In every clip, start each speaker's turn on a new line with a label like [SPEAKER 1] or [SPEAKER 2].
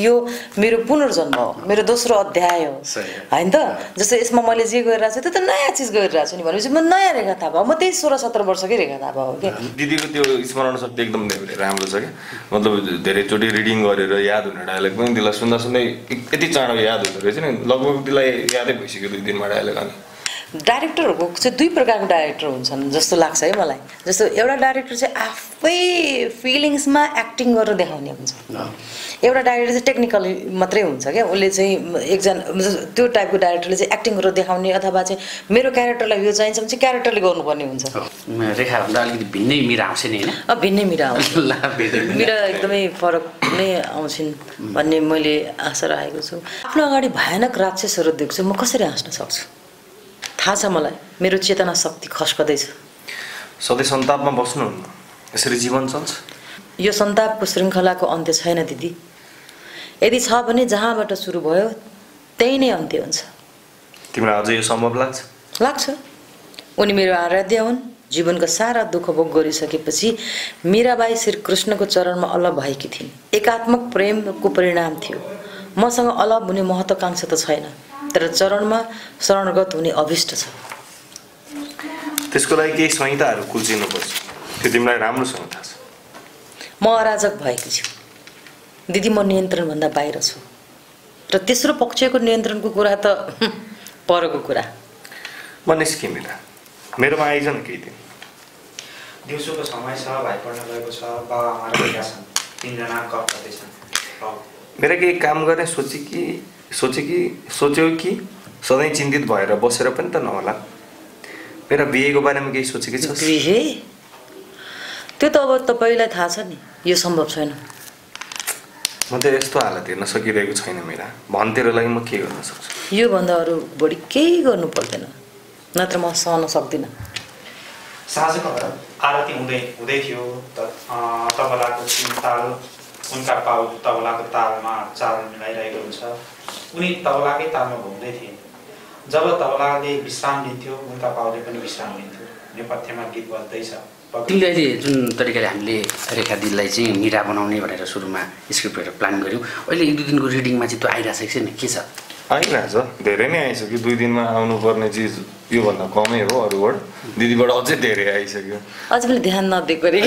[SPEAKER 1] यो मेरो पुनर्जन्म हो, मेरो दोस्रो अध्याय हो हैन त। जस्तो यसमा मैले जे गरिरहेको छु त्यो त नयाँ चिज गरिरहेको छु नि भनेपछि म नयाँ रेखा थापा हो। म त्यही 16-17 वर्षकै रेखा थापा हो के।
[SPEAKER 2] दिदीको त्यो स्मरण शक्ति एकदम राम्रो छ के। मतलब धेरैचोटि रिडिङ गरेर याद हुने डायलग पनि दिलाई सुन्दा सुन्दै यति चाँडो याद हुँदो रहेछ नि। लगभग दिलाई यादै भइसक्यो 2 दिनमा डायलग। अनि
[SPEAKER 1] डाइरेक्टरहरूको चाहिँ 2 प्रकारको डाइरेक्टर हुन्छन् जस्तो लाग्छ है मलाई। जस्तो एउटा डाइरेक्टर चाहिँ आफै फिलिङ्समा एक्टिङ गरेर देखाउने हुन्छ। एउटा डाइरेक्टर चाहिँ टेक्निकली मात्रै हुन्छ क्या। उसले चाहिँ एकजना त्यो टाइपको डाइरेक्टरले चाहिँ एक्टिङ गरेर देखाउने अथवा चाहिँ मेरो क्यारेक्टरलाई यो चाहिन्छ भने चाहिँ क्यारेक्टरले गर्नुपर्ने हुन्छ।
[SPEAKER 3] रेखाभन्दा अलिकति भिन्नै मिरा आउँछ नि होइन?
[SPEAKER 1] भिन्नै मिरा आउँछ। मिरा एकदमै फरक नै आउँछन् भन्ने मैले आशा राखेको छु। आफ्नो अगाडि भयानक राक्षसहरू देख्छु, म कसरी हाँस्न सक्छु? थाहा छ मलाई मेरो चेतना शक्ति खस्कदैछ।
[SPEAKER 2] सधैँ सन्तापमा बस्नुहुन्न, यसरी जीवन चल्छ।
[SPEAKER 1] यो सन्तापको श्रृङ्खलाको अन्त्य छैन दिदी। यदि छ भने जहाँबाट सुरु भयो त्यही नै अन्त्य हुन्छ।
[SPEAKER 2] तिमीलाई अझै यो सम्भव लाग्छ?
[SPEAKER 1] लाग्छ। उनी मेरो आराध्य हुन्। जीवनको सारा दुःख भोग गरिसकेपछि मीराबाई श्रीकृष्णको चरणमा अलग भएकी थिइन्। एकात्मक प्रेमको परिणाम थियो। मसँग अलग हुने महत्त्वाकांक्षा त छैन, तर चरणमा शरणगत हुने अभिष्ट छ।
[SPEAKER 2] त्यसको लागि केही संहिताहरू कुल्चिनुपर्छ। त्यो तिमीलाई राम्रोसँग थाहा छ।
[SPEAKER 1] म अराजक भएको छु दिदी। म नियन्त्रणभन्दा बाहिर छु र तेस्रो पक्षको नियन्त्रणको कुरा त परको कुरा।
[SPEAKER 2] म निस्केँ मिरा, मेरोमा आइज न केही दिन।
[SPEAKER 4] दिउँसोको समय छ, भाइ पढ्न गएको छ, बाबा आमा रहेका छन्, 3 जना गफ गर्दैछन्।
[SPEAKER 2] मेरा केही काम गर्ने सोच्यौ कि सधैँ चिन्तित भएर बसेर पनि त नहोला। मेरा बिहेको बारेमा केही सोचेकी छस्?
[SPEAKER 1] बिहे? त्यो त अब तपाईँलाई थाहा छ नि, यो सम्भव छैन।
[SPEAKER 2] म त यस्तो हालत हेर्न सकिरहेको छैन मेरा। भन्तेरो लागि म के गर्न सक्छु?
[SPEAKER 1] योभन्दा अरू बढी केही गर्नु पर्दैन, नत्र म सहन सक्दिनँ।
[SPEAKER 4] साँझको आरती हुँदै थियो। तबलाको 3 ताल, उनका पाउ तबलाको तालमा चाल मिलाइरहेको हुन्छ। उनी तबलाकै तालमा घुम्दै थिए। जब तबलाले विश्राम लिन्थ्यो उनका पाउले पनि विश्राम लिन्थ्यो। नेपथ्यमा गीत बज्दैछ।
[SPEAKER 3] तिमीले अहिले जुन तरिकाले हामीले रेखा दिदीलाई चाहिँ मिरा बनाउने भनेर सुरुमा स्क्रिप्टहरू प्लान गऱ्यौँ, अहिले 1-2 दिनको रिडिङमा चाहिँ त्यो आइरहेको छ नि, के छ?
[SPEAKER 2] आइरहेछ, धेरै नै आइसक्यो। 2 दिनमा आउनुपर्ने चिज योभन्दा कमै हो। अरूबाट दिदीबाट अझै धेरै आइसक्यो।
[SPEAKER 1] अझ पनि ध्यान नदिएको रे।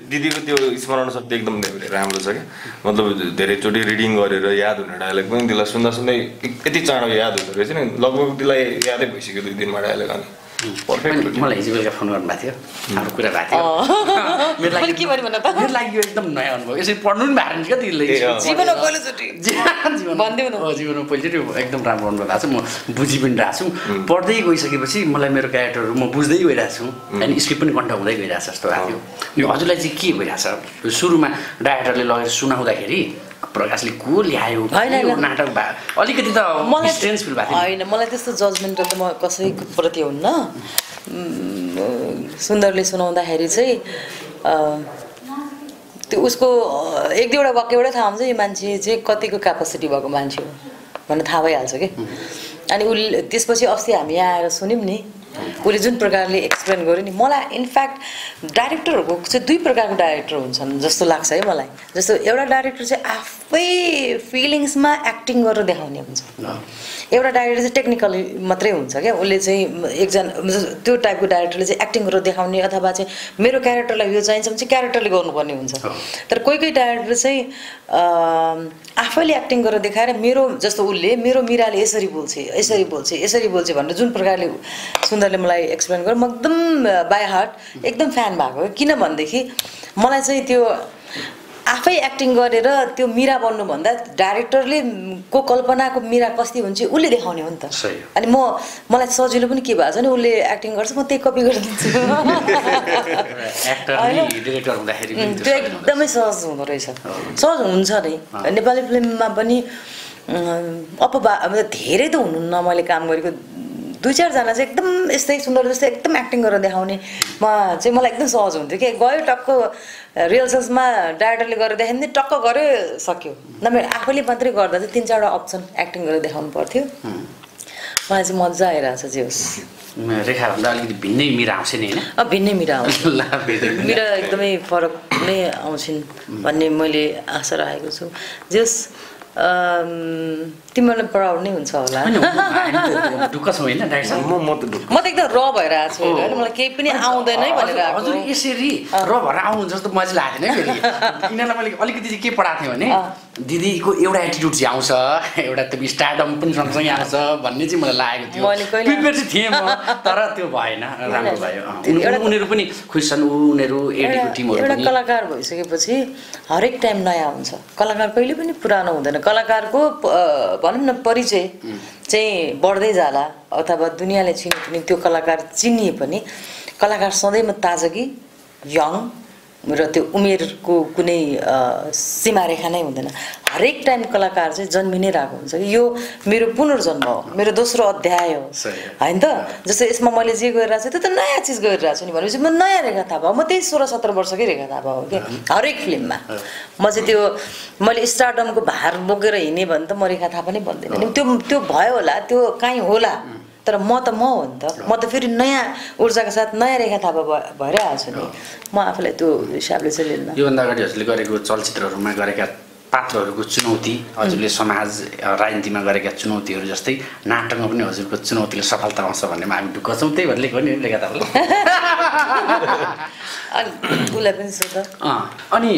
[SPEAKER 2] दिदीको त्यो स्मरण शक्ति एकदम राम्रो छ क्या। मतलब धेरैचोटि रिडिङ गरेर याद हुने डायलग पनि दिलाई सुन्दा सुन्दै यति चाँडो याद हुँदो रहेछ नि। लगभग दिलाई यादै भइसक्यो 2 दिनमा डायलग। अनि पर्फेक्ट।
[SPEAKER 3] मलाई हिजो बेलुका फोन गर्नुभएको थियो, हाम्रो कुरा भएको थियो। मेरो लागि के भन्नु त? मेरो लागि यो एकदम नयाँ अनुभव। यसरी पढ्नु पनि भएन क्या दिदीले।
[SPEAKER 1] जीवनमा पहिलोचोटि भन्दिउँ न।
[SPEAKER 3] जीवनमा पहिलोचोटि एकदम राम्रो अनुभव भएको छ। म बुझि पनि रहेको छु। पढ्दै गइसकेपछि मलाई मेरो क्यारेक्टरहरू म बुझ्दै गइरहेको छु। अनि स्क्रिप्ट पनि कन्ट हुँदै गइरहेको छ जस्तो भएको थियो। यो हजुरलाई चाहिँ के भइरहेको छ? सुरुमा डाइरेक्टरले लगेर सुनाउँदाखेरि प्रकाशले को ल्यायो नाटक भए अलिकति त मलाई स्ट्रेन्ज फिल भएको थियो।
[SPEAKER 1] होइन, मलाई त्यस्तो जजमेन्टल त म कसैको प्रति हुन्न। सुन्दरले सुनाउँदाखेरि चाहिँ त्यो उसको 1-2वटा वाक्यबाटै थाहा हुन्छ यो मान्छे चाहिँ कतिको क्यापासिटी भएको मान्छे हो भन्ने थाहा भइहाल्छ कि। अनि उसले त्यसपछि अस्ति हामी यहाँ आएर सुन्यौँ नि, उसले जुन प्रकारले एक्सप्लेन गर्यो नि, मलाई इनफ्याक्ट डाइरेक्टरहरूको चाहिँ 2 प्रकारको डाइरेक्टर हुन्छन् जस्तो लाग्छ है मलाई। जस्तो एउटा डाइरेक्टर चाहिँ आफै फिलिङ्समा एक्टिङ गरेर देखाउने हुन्छ। एउटा डाइरेक्टर चाहिँ टेक्निकली मात्रै हुन्छ क्या। उसले चाहिँ एकजना त्यो टाइपको डाइरेक्टरले चाहिँ एक्टिङ गरेर देखाउने अथवा चाहिँ मेरो क्यारेक्टरलाई यो चाहिन्छ भने चाहिँ क्यारेक्टरले गर्नुपर्ने हुन्छ। तर कोही डाइरेक्टर चाहिँ आफैले एक्टिङ गरेर देखाएर मेरो जस्तो उसले मेरो मिराले यसरी बोल्छ भनेर जुन प्रकारले सुन्दरले मलाई एक्सप्लेन गर्यो, म एकदम बाई हार्ट एकदम फ्यान भएको हो। किनभनेदेखि मलाई चाहिँ त्यो आफै एक्टिङ गरेर त्यो मिरा बन्नुभन्दा डाइरेक्टरले को कल्पनाको मिरा कस्ती हुन्छ उसले देखाउने हो नि त। अनि मलाई सजिलो पनि के भएको छ नि, उसले एक्टिङ गर्छ म त्यही कपी गरिदिन्छु। त्यो एकदमै सहज हुँदो रहेछ। सहज हुन्छ नै। नेपाली फिल्ममा पनि धेरै त हुनुहुन्न। मैले काम गरेको 2-4 जना चाहिँ एकदम यस्तै सुन्दर जस्तै एकदम एक्टिङ गरेर देखाउनेमा चाहिँ मलाई एकदम सहज हुन्थ्यो कि। गयो टक्क रिहर्सल्समा डाइरेक्टरले गरेर देखाइदिने, टक्क गऱ्यो सक्यो। नभए आफैले मात्रै गर्दा चाहिँ 3-4वटा अप्सन एक्टिङ गरेर देखाउनु पर्थ्यो। मलाई चाहिँ मजा आइरहेछ जे होस्।
[SPEAKER 3] रेखाभन्दा अलिकति भिन्नै मिरा आउँछ नि होइन?
[SPEAKER 1] भिन्नै मिरा आउँछ। मिरा एकदमै फरक नै आउँछिन् भन्ने मैले आशा राखेको छु। जस तिमीहरूलाई प्राउड नै हुन्छ होला।
[SPEAKER 3] ढुक्क छौँ होइन डाइरेक्सन
[SPEAKER 2] म त ढुक्क
[SPEAKER 1] म त एकदम र भएर आएको छु होइन, मलाई केही पनि आउँदैन भनेर आएको।
[SPEAKER 3] हजुर यसरी र भएर आउनुहुन्छ जस्तो मजा लागेको थिएन फेरि। यिनीहरूलाई मैले अलिकति चाहिँ के पढाएको थिएँ भने दिदीको एउटा एटिट्युड चाहिँ आउँछ, एउटा त्यो स्टार्डम पनि सँगसँगै आउँछ भन्ने चाहिँ मलाई लागेको थियो।
[SPEAKER 1] मैले कहिले
[SPEAKER 3] प्रिपेयर चाहिँ थिएँ म, तर त्यो भएन, राम्रो भयो। उनीहरू पनि खुसी छन्, उनीहरू एडीको टिमहरू
[SPEAKER 1] एउटा
[SPEAKER 3] पनि।
[SPEAKER 1] कलाकार भइसकेपछि हरेक टाइम नयाँ हुन्छ। कलाकार कहिले पनि पुरानो हुँदैन। कलाकारको भनौँ न परिचय चाहिँ बढ्दै जाला अथवा दुनियाँले चिने पनि त्यो कलाकार चिनिए पनि कलाकार सधैँमा ताजगी, यङ र त्यो उमेरको कुनै सीमारेखा नै हुँदैन। हरेक टाइम कलाकार चाहिँ जन्मि नै रहेको हुन्छ। यो मेरो पुनर्जन्म हो, मेरो दोस्रो अध्याय हो होइन त। जस्तै यसमा मैले जे गरिरहेको छु त्यो त नयाँ चिज गरिरहेको छु नि भनेपछि म नयाँ रेखा थापा हो। म त्यही 16-17 वर्षकै रेखा थापा हो कि हरेक फिल्ममा। म चाहिँ त्यो मैले स्टारडमको भार बोकेर हिँडेँ भने त म रेखा थापा नै भन्दिनँ नि। त्यो भयो होला, त्यो काहीँ होला, तर म त म हो नि त। म त फेरि नयाँ ऊर्जाका साथ नयाँ रेखा थापा भएर आएको छु नि। म आफूलाई त्यो हिसाबले चाहिँ लिन्न।
[SPEAKER 3] योभन्दा अगाडि हजुरले गरेको चलचित्रहरूमा गरेका पात्रहरूको चुनौती, हजुरले समाज राजनीतिमा गरेका चुनौतीहरू जस्तै नाटकमा पनि हजुरको चुनौतीले सफलता आउँछ भन्नेमा हामी ढुक्क छौँ। त्यही भएर लेखेको नि रेखा थापाले।
[SPEAKER 1] अनि उसलाई पनि सोध।
[SPEAKER 3] अनि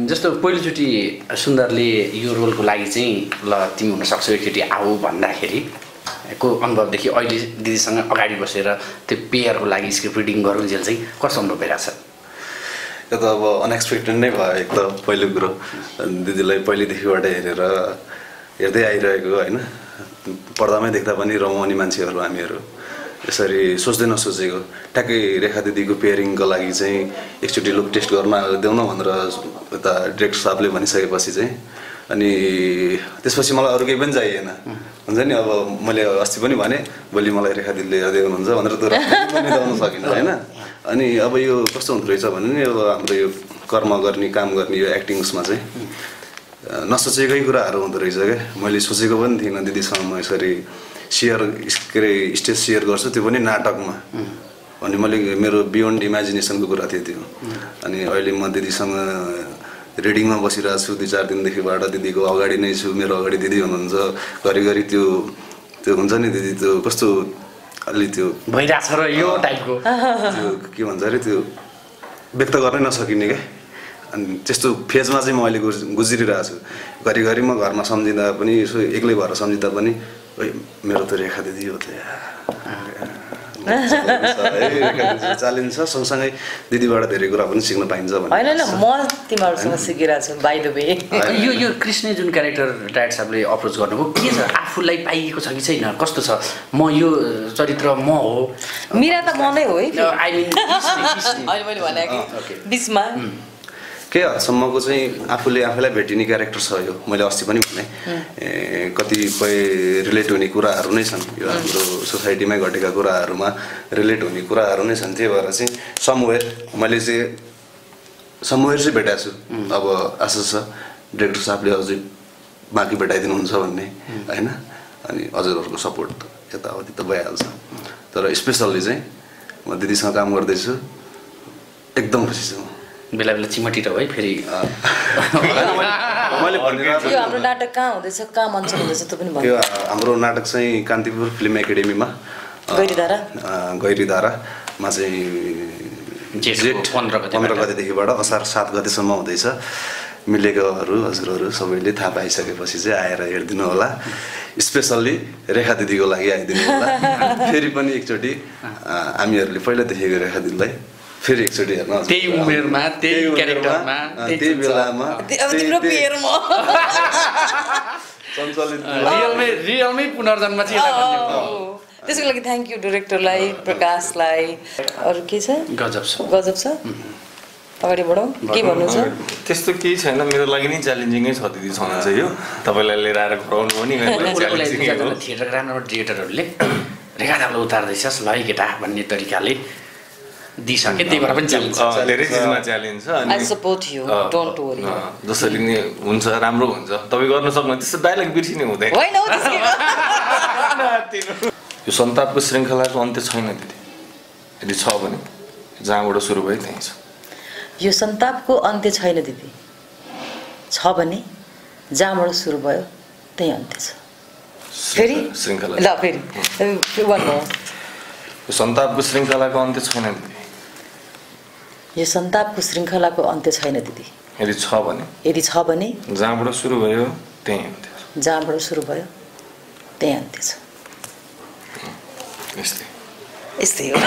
[SPEAKER 3] जस्तो पहिलोचोटि सुन्दरले यो रोलको लागि चाहिँ ल तिमी हुनसक्छौ एकचोटि आऊ भन्दाखेरि को अनुभवदेखि अहिले दिदीसँग अगाडि बसेर त्यो पेयरको लागि स्क्रिप्ट रिडिङ गरुन्जेल चाहिँ कस्तो अनुभव भइरहेछ?
[SPEAKER 5] यो त अब अनएक्सपेक्टेड नै भयो। एक त पहिलो कुरो दिदीलाई पहिलेदेखिबाट हेर्दै आइरहेको होइन, पर्दामै देख्दा पनि रमाउने मान्छेहरू हामीहरू। यसरी सोच्दै नसोचेको ट्याक्कै रेखा दिदीको पेयरिङको लागि चाहिँ एकचोटि लुक टेस्ट गर्न देऊ न भनेर यता डिरेक्टर साहबले भनिसकेपछि चाहिँ अनि त्यसपछि मलाई अरू केही पनि चाहिएन। हुन्छ नि, अब मैले अस्ति पनि भने भोलि मलाई रेखा दिदीले हेर्दै हुनुहुन्छ भनेर त्यो निधाउन सकिनँ होइन। अनि अब यो कस्तो हुँदो रहेछ भने नि अब हाम्रो यो कर्म गर्ने काम गर्ने यो एक्टिङ्समा चाहिँ नसोचेकै कुराहरू हुँदो रहेछ क्या। मैले सोचेको पनि थिइनँ दिदीसँग म यसरी के अरे स्टेज सेयर गर्छु, त्यो पनि नाटकमा अनि मैले मेरो बियोन्ड इमेजिनेसनको कुरा थियो त्यो। अनि अहिले म दिदीसँग रिडिङमा बसिरहेको छु 2-4 दिनदेखिबाट, दिदीको अगाडि नै छु, मेरो अगाडि दिदी हुनुहुन्छ। घरिघरि त्यो हुन्छ नि दिदी, त्यो कस्तो अलि त्यो
[SPEAKER 3] भइरहेछ र यो टाइपको
[SPEAKER 5] त्यो के भन्छ अरे त्यो व्यक्त गर्नै नसकिने क्या। अनि त्यस्तो फेजमा चाहिँ म अहिले गुज्रिरहेको छु। घरिघरि म घरमा सम्झिँदा पनि यसो एक्लै भएर सम्झिँदा पनि मेरो त रेखा दिदी हो त चालिन्छ। सँगसँगै दिदीबाट धेरै कुरा पनि सिक्न पाइन्छ भने
[SPEAKER 1] होइन म तिमीहरूसँग सिकिरहेको छु बाइ द वे।
[SPEAKER 3] यो कृष्ण जुन क्यारेक्टर डाइरेक्टर साहबले अप्रोच गर्नुभयो के छ, आफूलाई पाइएको छ कि छैन, कस्तो छ? म यो चरित्र म हो,
[SPEAKER 1] मिरा त म नै हो है।
[SPEAKER 3] आई मिन
[SPEAKER 1] अहिले मैले भने कि बिचमा
[SPEAKER 5] के हदसम्मको चाहिँ आफूलाई भेटिने क्यारेक्टर छ यो। मैले अस्ति पनि भने कतिपय रिलेट हुने कुराहरू नै छन्, यो हाम्रो सोसाइटीमै घटेका कुराहरूमा रिलेट हुने कुराहरू नै छन्। त्यही भएर चाहिँ समवेयर चाहिँ भेटाएको छु। अब आशा छ डिरेक्टर साहबले अझै बाँकी भेटाइदिनुहुन्छ भन्ने होइन। अनि हजुरहरूको सपोर्ट यताउति त भइहाल्छ, तर स्पेसल्ली चाहिँ म दिदीसँग काम गर्दैछु, एकदम खुसी छु।
[SPEAKER 3] बेला बेला चिमटिरह है फेरि
[SPEAKER 5] मैले
[SPEAKER 1] यो हाम्रो नाटक कहाँ हुँदैछ, कहाँ मञ्च हुँदैछ त्यो पनि भन्नु।
[SPEAKER 5] यो हाम्रो नाटक चाहिँ कान्तिपुर फिल्म एकाडेमीमा गैरीधारामा चाहिँ जेठ 15 गतेदेखिबाट असार 7 गतेसम्म हुँदैछ। मिलेकोहरू हजुरहरू सबैले थाहा पाइसकेपछि चाहिँ आएर हेरिदिनु होला। स्पेसल्ली रेखा दिदीको लागि आइदिनु होला। फेरि पनि एकचोटि हामीहरूले पहिला देखेको रेखा दिदीलाई फेरि एकचोटि हेर्न,
[SPEAKER 3] त्यही उमेरमा त्यही क्यारेक्टरमा
[SPEAKER 5] त्यही बेलामा
[SPEAKER 1] तिम्रो पेयरमा
[SPEAKER 5] सञ्चालित
[SPEAKER 3] रियलमै पुनर्जन्म चाहिँ
[SPEAKER 1] त्यसको लागि थ्याङ्क यू डिरेक्टरलाई, प्रकाशलाई। अरू के छ? गजब छ। अगाडि बढौँ, के भन्नु छ?
[SPEAKER 2] त्यस्तो केही छैन, मेरो लागि नै च्यालेन्जिङै छ दिदी छन चाहिँ यो। तपाईँलाई लिएर आएर गराउनु हो नि
[SPEAKER 3] थिएटरका राम्रो डिरेक्टरहरूले रेखा थापालाई उतार्दैछस् ल है केटा भन्ने तरिकाले दिइसके, त्यही भएर पनि च्यालेन्ज
[SPEAKER 2] धेरै चिजमा च्यालेन्ज छ।
[SPEAKER 1] I support you, don't worry.
[SPEAKER 2] जसरी नि हुन्छ राम्रो हुन्छ, तपाईँ गर्न सक्नु, त्यस्तो डायलग बिर्सिने हुँदैन। यो सन्तापको श्रृङ्खलाको अन्त्य छैन दिदी, यदि छ भने जहाँबाट सुरु भयो त्यहीँ छ।
[SPEAKER 1] यो सन्तापको अन्त्य छैन दिदी, छ भने जहाँबाट सुरु भयो त्यही अन्त्य छ। फेरि
[SPEAKER 2] श्रृङ्खला
[SPEAKER 1] ल फेरि भन्नु,
[SPEAKER 2] यो सन्तापको श्रृङ्खलाको अन्त्य छैन दिदी,
[SPEAKER 1] यो सन्तापको श्रृङ्खलाको अन्त्य छैन दिदी,
[SPEAKER 2] यदि छ भने जहाँबाट सुरु भयो त्यही अन्त्य छ।
[SPEAKER 1] जहाँबाट सुरु भयो त्यही अन्त्य छ।
[SPEAKER 2] यस्तै
[SPEAKER 1] यस्तै हो।